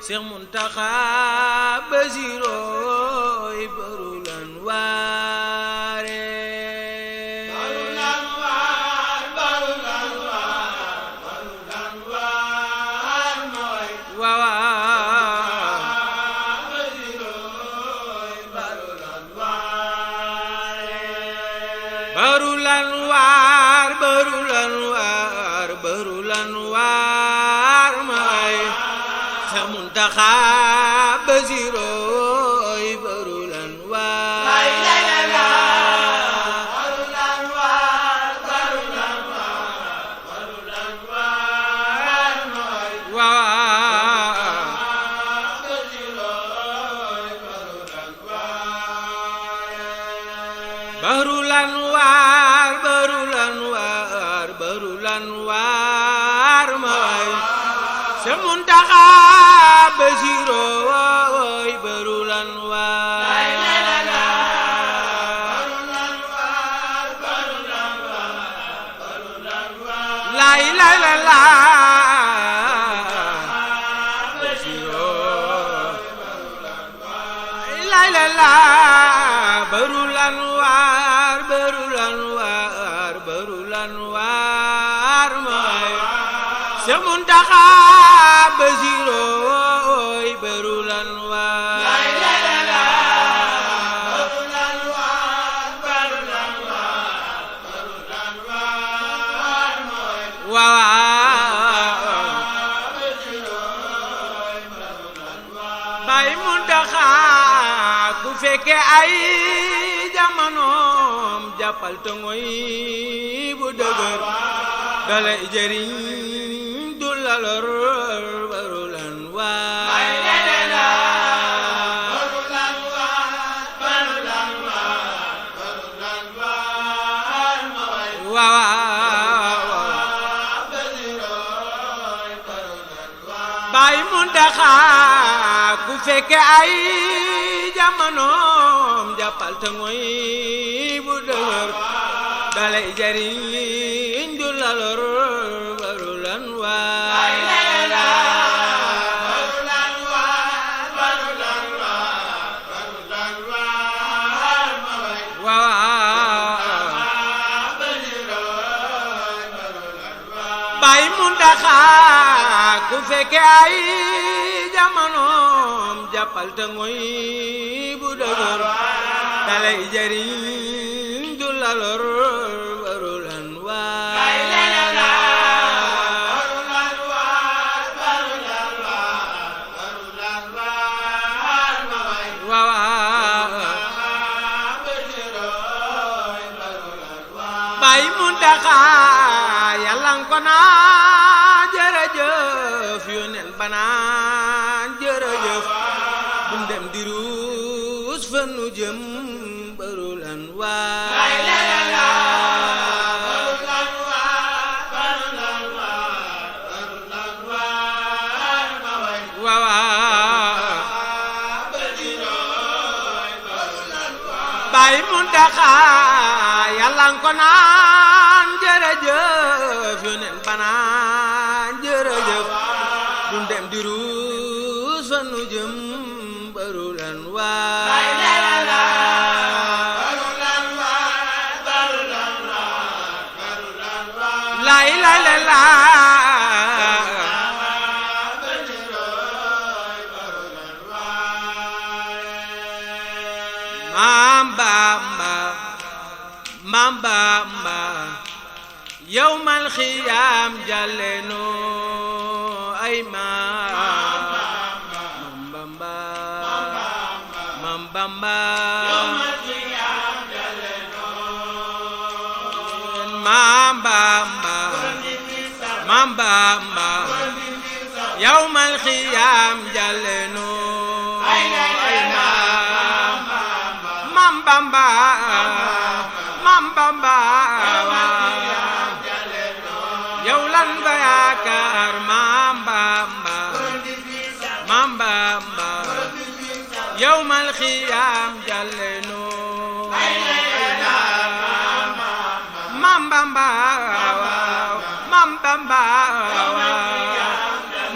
Seex Muntaxa Basiirooy barul anwaare barul anwaar barul anwaar barul anwaar mooy Seex Muntaxa Basiirooy barul anwaar barul anwaar barul anwaar barul anwaar mooy Seex Muntaxa Basiirooy barul anwaar la ilaha illallah la ilaha illallah barul anwaar barul anwaar barul anwaar mooy Seex Muntaxa Basiirooy barul anwaar la ilaha illallah barul anwaar barul anwaar barul anwaar mooy Baay Muntaxa ku fekke ay jamonoom jàppal te ngoy bu dëgër dalay jëriñ du la lor barul anwaar Baay Muntaxa ku fekke ay jamonoom jàppal te ngoy bu dëgër dalay jariñ du la lor barul anwaar Baay Muntaxa ku fekke ay jamonoom jàppal te ngoy bu dëgër dalay jariñ du la lor barul anwaar Baay Muntaxa Yàlla ko naa jërëjëf Yónneen ba naan jërëjëf buñ dem di ruus fa nu jëm barul anwaar Baay Muntaxa Yàlla ko naan jërëjëf Yónneen ba naan jërëjëf buñ dem di ruus fa nu jëm barul anwaar la ilaha illallah Maam Bamba yawmal xiyaam jàlleno ay Maam Bamba yawmal xiyaam jàlleno Maam Bamba yawmal xiyaam jàlleno ay Maam Bamba yow lan nga yaakaar Maam Bamba yawmal xiyaam jàlleno Maam Bamba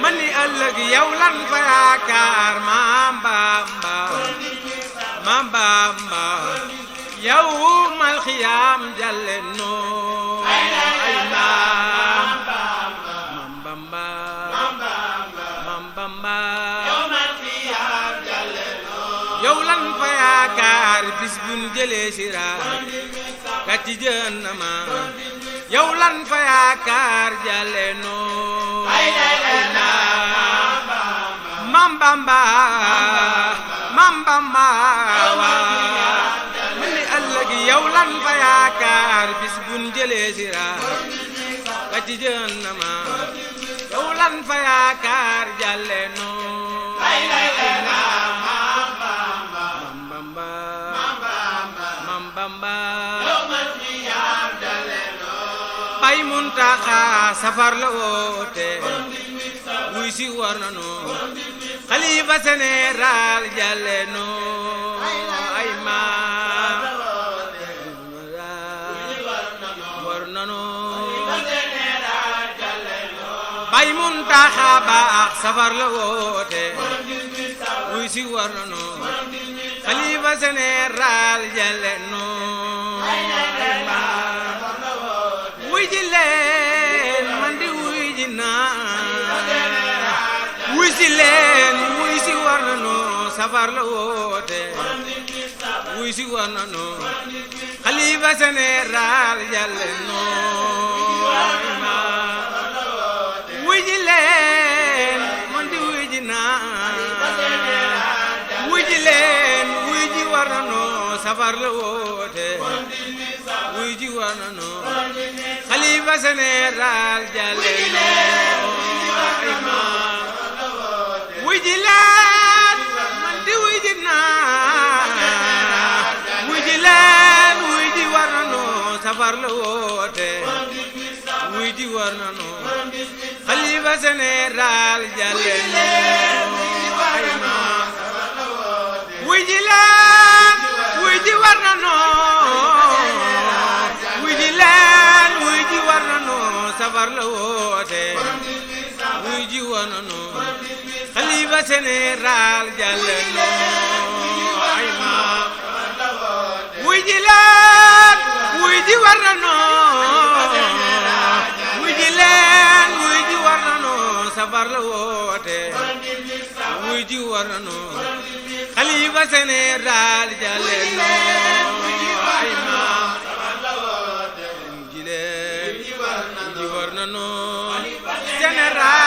mani ëllëg yow lan fa yaakaar Maam Bamba Maam Bamba yow mal xiyaam jàlle noo ay maam Bamba Maam Bamba yow lan fa yaakaar bis buñ jëlee siraat ka ci jahannama yow lan fa yaakaar jàlle noo ay Maam Bamba Maam Bamba mu ni ëllëg yow lan fa yaakaar bis buñ jëlee siraat ka ci jahannama yow lan fa yaakaar jàlle noo ay Bay Muntaxa safar la woote wuy si war na noo xalifa général jàlle noo ay maam war na noo Bay Muntaxa baax safar la woote wuy si war na noo xalifa général jàlle noo ay maam wuy ji leen man di wuy ji naa wuy si leen wuy si war na noo safar la woote wuy si war na noo xalifa général jàlle noo ay maam wuy ji leen man di wuy ji naa wuy ji leen wuy ji war na noo safar la woote wuy ji war na noo xalifa général jàlle noo ay maam wuy ji leen man di wuy ji naa wuy ji leen wuy ji war na noo safar la woote wuy ji war na noo xalifa général jàlle noo ay maam wuy ji leen wuy ji war na noo wuy ji leen wuy ji war na noo safar la woote wuy ji war na noo xalifa général jàlle noo ay maam wuy ji leen wuy ji war na noo wuy ji leen wuy ji war na noo safar la woote wuy ji war na noo xalifa général jàlle noo ay maam wuy ji leen wuy ji war na noo général